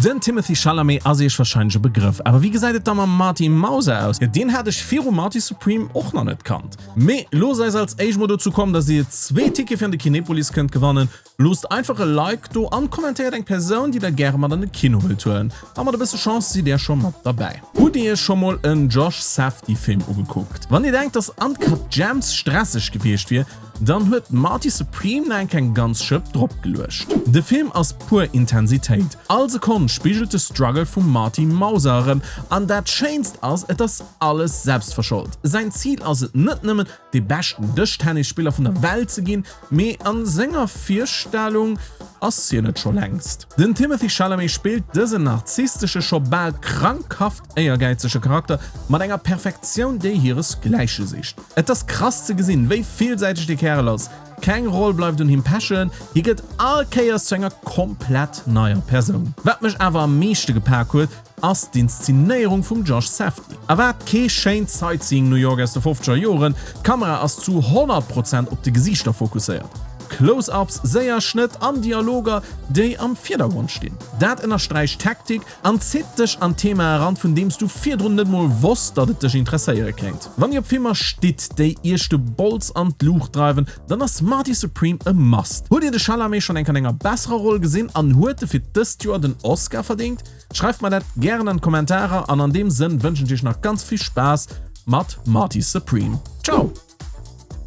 Den Timothée Chalamet ass iech warscheinlech e Begrëff, awer wéi gesäit et da mam Marty Mauser aus? Jo, deen hat ech viru Marty Supreme och nach net kannt. Mee loosst eis als éischt mol dozou kommen, dass dir zwee Tickete fir an de Kinepolis kënnt gewannen. Loosst einfach e Like do an kommentéiert eng Persoun, déi der gäre mat an de Kino wëllt huelen. A mat e bësse Chance sidd där scho mat derbäi. Hutt dir iech scho mol en Josh Safdie Film ugekuckt? Wann dir denkt, dass Uncut Gems stresseg gewiescht wier, Dann huet d'Marty Supreme nach eng eng ganz Schëpp drop geluecht. De Film ass pur Intensitéit. All Sekonn spigelt de Struggle vum Marty Mauser erëm. An dat schéinst ass, et ass alles selbstverschold. Säin Zil ass et net nëmmen, dee beschten Dëschtennisspiller vun der Welt ze ginn, mee a senger Virstellung ass hien et scho längst. Den Timothée Chalamet spillt dësen narzisstesche, scho bal krankhaft éiergäizege Charakter mat enger Perfektioun, déi hires Gläiche sicht. Et ass krass ze gesinn, wéi villsäiteg dee Kärel ass. Keng Roll bleift un him pechen, hie gëtt all Kéiers zu enger komplett neier Persoun. Wat mech awer am meeschte gepak huet, ass d'Inszenéierung vum Josh Safdie. Erwaart kee schéint Sightseeing New York aus de fofzeger Joren, d'Kamera ass zu 100 Prozent op de Gesiichter fokusséiert. Close-ups, séier Schnëtt an Dialoger, déi am Virdergrond stinn. Dat ënnersträicht d'Hektik An zitt dech an d'Thema eran, vun deem s du virdrun net mol wosst, datt et dech interesséiere kéint. Wann dir op Filmer stitt, déi iech de Bols an d'Luucht dreiwen, dann ass Marty Supreme e Must. Hutt dir de Chalamet schonn eng an enger besserer Roll gesinn an huet e fir dëst Joer den Oscar verdéngt? Schreift mer dat gären an d'Kommentarer an an deem Sënn wënschen ech iech nach ganz vill Spaass mat Marty Supreme. Ciao!